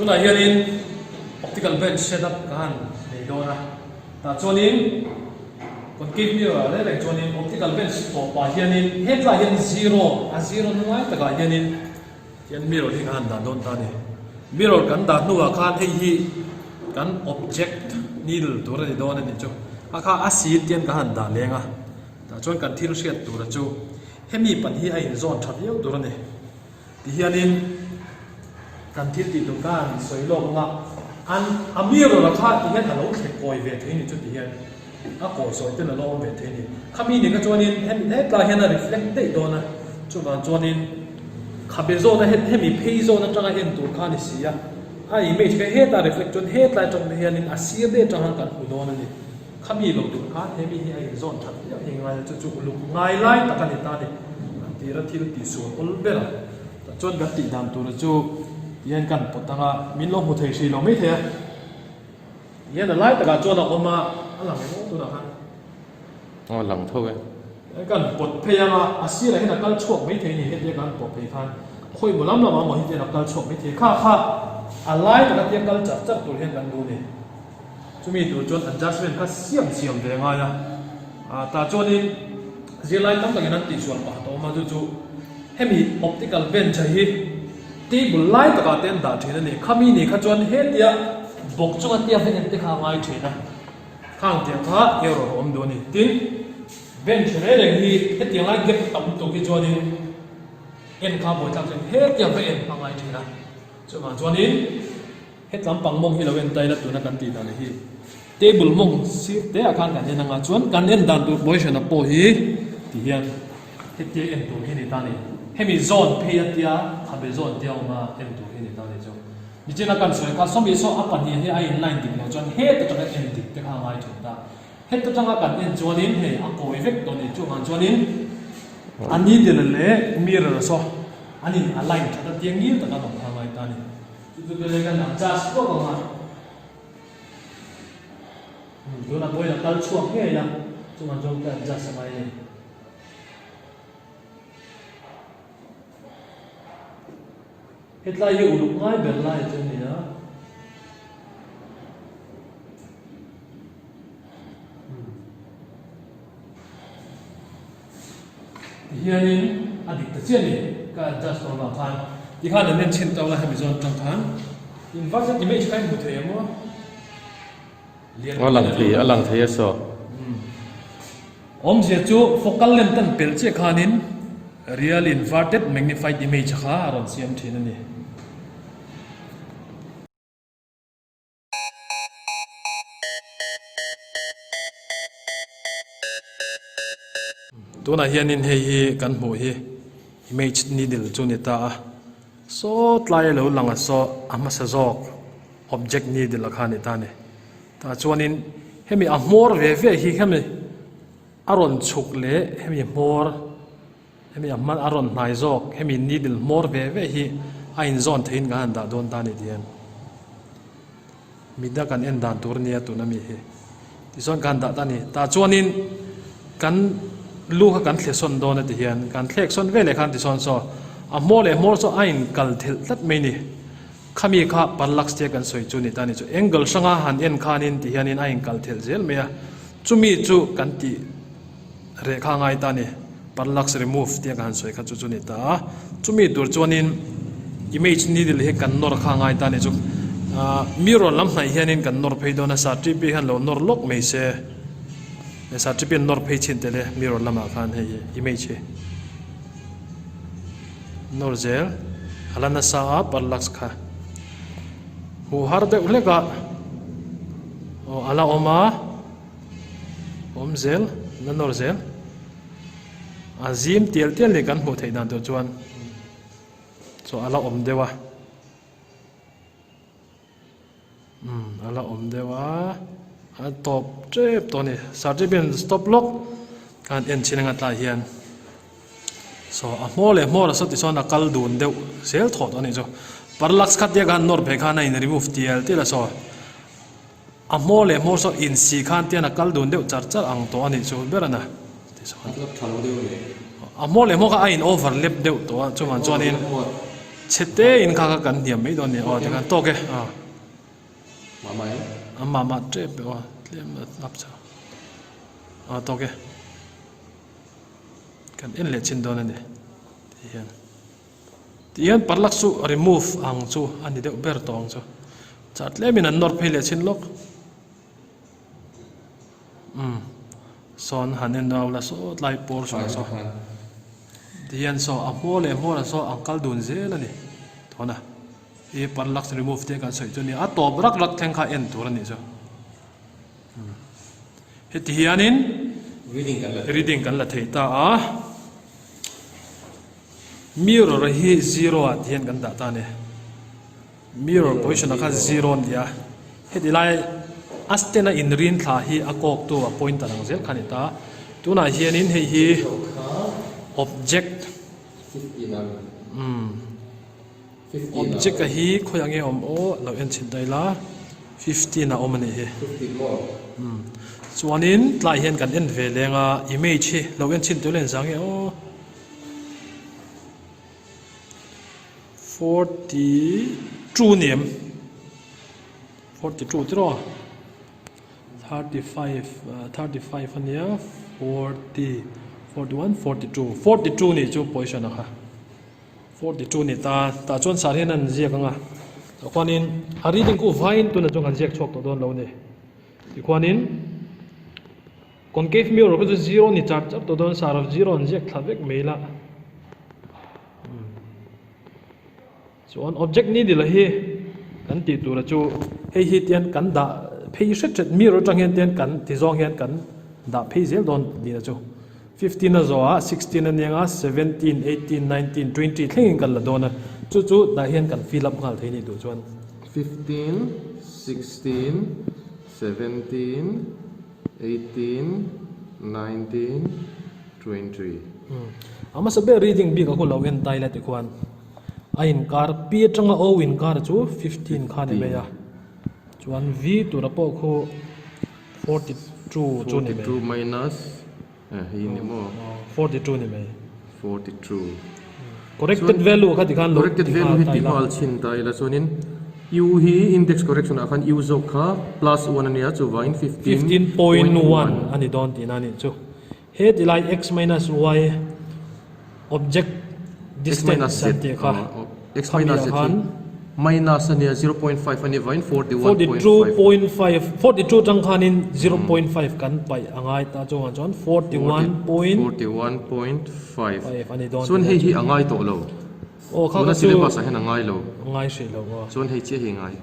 Tunah hianin optical bench setup ka han nei dawn a, tah chuanin concave mirror ah reng reng chuanin optical bench tawpah hianin hetlaiah hian zero a zero na lai takah hianin hian mirror hi ka han dah dawn ta a ni. Mirror kan dah hnuah khan hei hi kan object needle tur a ni dawn a nih chu a kha a sir te hian ka han dah leng a, tah chuan kan thil hriat tura chu hemi pahnih hi a inzawn tha viau tur a ni. Tihianin kan thil tih tur khan sawi lawk anga an a mirror a kha tihian a lo thlek kawi ve thei ni chu tihian a kawi sawi ten a lo awm ve thei ni. Khami ni kha chuanin hemi hetlai hian a reflect daih dawn a, chuvang chuanin khabe zawna hemi phei zawn atanga en tur kha a ni si a, a image kha heta reflect chuan hetlai atang te hianin a sir daih atang khan kan hmu dawn a ni. Khami lo tur khan he mi hi a inzawn that viau hi ngai a, chu chu uluk ngai lai tak a ni ta a ni. An tira thil tihsual awl ber a, tah chuan kan tih dan tura chu tihian kan pawt ang a, min lo hmu thei hrih lo mai thei a. Tihian a lai takah chuan a awm a, a lang emaw tunah khan. Aw lang tho e. Kan pawt phei ang a, a sirah hian a kal chhuak mai thei a ni, hetia kan pawh phei khan khawi maw lam lamah maw hetian a kal chhuak mai thei, kha kha a lai taka tia kal char char tur hian kan duh a ni. Chumi tur chuan adjustment kha siam siam ve ngai a, tah chuanin zirlai tam takin an tihsual pah tawh awm a, chu chu hemi optical bench hi table lai takah te an dah thin a ni. Khami ni kha chuan hetia bawk chunga tia va en te kha a ngai thin a, khang tiang kha error a awm duh a ni. Tin, bench reng reng hi hetiang lai gap tam tuk hi chuanin en kha buaithlak chuan hetia va en a ngai thin a, chuvang chuanin. Hetlam pang mawng hi lo en ta ila tuna kan tih dan hi table mawng sir te ah khan kan en anga chuan kan en dan tur position ah pawh hi ti hian hetia en tur hi ni ta ni hemi zawn phei a tia khabe zawn tia awm a en tur hi ni ta ni chu nichin a kan sawi kha sawmi saw a pahnih hi a in line dik lo chuan heta tanga en dik te kha a ngai thin ta heta tanga kan en chuanin hei a kawi vek tawh ni chuvang chuanin a needle leh mirror saw an in align that a tia ngil taka an awm kha a ngai ta ni. Chu chu bele kan adjust vak ang a, tunah pawhin a kal chhuak ngei a, chungah chuan ka adjust a ngai a ni. Hetlai hi uluk ngai ber lai chu a ni a. Tihianin a dik ta chiah a ni, ka adjust tawh avang khan. Tikhan an en chhin tawk la hemi zawn atang khan inverted image kha i hmu thei ang maw? Lian A lang thei, a lang thei a saw. Awmzia chu focal length an pel chiah khanin real inverted magnified image kha a rawn siam thin a ni. Tunah hianin hei hi kan hmuh hi image needle chu ni ta a, saw tlai a lo lang a saw a hmasa zawk object needle a kha a ni ta a ni. Tah chuanin hemi a hmawr ve ve hi hemi a rawn chhuk leh hemi hmawr Hemi a hman a rawn hnai zawk, hemi needle hmawr ve ve hi a inzawn theihin kan han dah dawn ta a ni tihian mida kan en dan tur ania tuna mi hi tichuan kan han dah ta a ni. Tah chuanin kan lu kha kan thle sawn dawn a tihian kan thlek sawn ve leh khan tichuan saw a hmawr leh hmawr chu a inkal thelh tlat mai a ni. Khami kha parallax tia kan sawi chu ni ta a ni chu angle hranga han en khanin tihianin a inkal thelh zel mai a, chumi chu kan tih. Reh kha ngai ta a ni. Parallax remove tia ka han sawi kha chu chu ni ta a. Chumi tur chuanin image needle hi kan nawr kha ngai ta a ni chu. Mirror lam hnaih hianin kan nawr phei dawn a, Satripi hian lo nawr lawk mai se. Satripi an nawr phei chhin tel e mirror lamah khan hei hi image hi. Nawr zel a la nasa a parallax kha. Hmuh har deuh hlek a aw a la awm a. Awm zel, la nawr zel. A zim tial tial ni kan hmuh theih dan tur chuan chaw a la awm deuh a. Umm a la awm deuh a, a tawp tep tawh a ni. Certificate stop lawk khan en chhin anga tlai hian saw a hmawr leh hmawr a saw tichuan a kal dun deuh zel thawh tawh a nih chu. Parallax kha tia khan nawr phei khan a in remove tial tial a saw. A hmawr leh hmawr saw insi khan tian a kal dun deuh char char ang tawh a nih chu ber a na. A tlap tha lo deuh leh. A hmawr leh hmawr kha a in overlap deuh tawh a chuvang chuanin. Chhe te in kha kha kan hniam mai dawn a ni. Aw tikhan tawk e. Aw. Mah mah em? A mah mah tep e aw. Tlem a up chho. Aw tawk e. Kan en leh chin dawn a ni. Ti hian. Ti hian parallax chu remove ang chu a ni deuh ber tawh ang chu. Chah tlem in an nawr phei leh chin lawk. Umm sawn han en au la sawt lai portion ah saw ti hian saw a hmuar leh hmuar ah saw an kal dun zel a ni thawn a i parallax remove te kan sawi chu a nia a tawp rak rak thleng kha en tur a nih chu umm heti hianin reading kan la thei ta a mirror hi zero ah ti hian kan dah ta a ni. Mirror position ah khan zero a ni a, heti lai a stand a inrin thla hi a kawk tu a pointer ang zel kha a ni ta. Tunah hianin hei hi object umm object a hi khawiah nge awm aw lo en chhin ta ila 15 a awm a nih hi umm chuanin tlaiah hian kan en ve leng a image hi lo en chhin tur a inzah nge aw. 42 ni em 42 tiraw 35 35 ania 40 41 42 42 nih chu position a kha 42 ni ta tah chuan sar hian an ziak anga tah khuanin a reading khu vain tunah chuan kan ziak chhuak tawh dawn lo a ni tikhuanin concave mirror kha chu zero ni char char tawh dawn sar zero an ziak thla vek mai la. Chuan object ni dila hi kan tih tura chu hei hi tian kan dah phei hret hret mirror atang hian tian kan ti zawng hian kan dah phei zel dawn tihna chu 15 a zawh ah 16 a niang a 17 18 19 20 thlengin kan la dawn a chu chu dah hian kan fill up nghal thei ni duh chuan. 15 16 17 18 19 20. A hmasa ber reading bik a hun lo en tai la tikhuan a inkar P atanga O inkar chu 15 kha ni mai a chuan V tura pawh khu 42 chu ni mai. 42 minus hei ni maw? 42 ni mai. 42. Corrected value kha tikhan lo Corrected value hi ti nghal chhin ta ila chuanin U hi index correction ah khan U zawk kha plus 1 a nia chuvangin 15.1 a ni dawn tihna a nih chu. He ti lai x minus y object distance an tih kha x minus z hi minus a nia 0.5 a nih vangin 41.5 42.5 42 tang khanin 0.5 kan paih a ngai ta chungah chuan 41.5 a ni dawn chuan hei hi a ngai tawh lo aw kha tuna chu syllabus ah hian a ngai lo ngai hrih lo aw chuan hei chiah hi a ngai.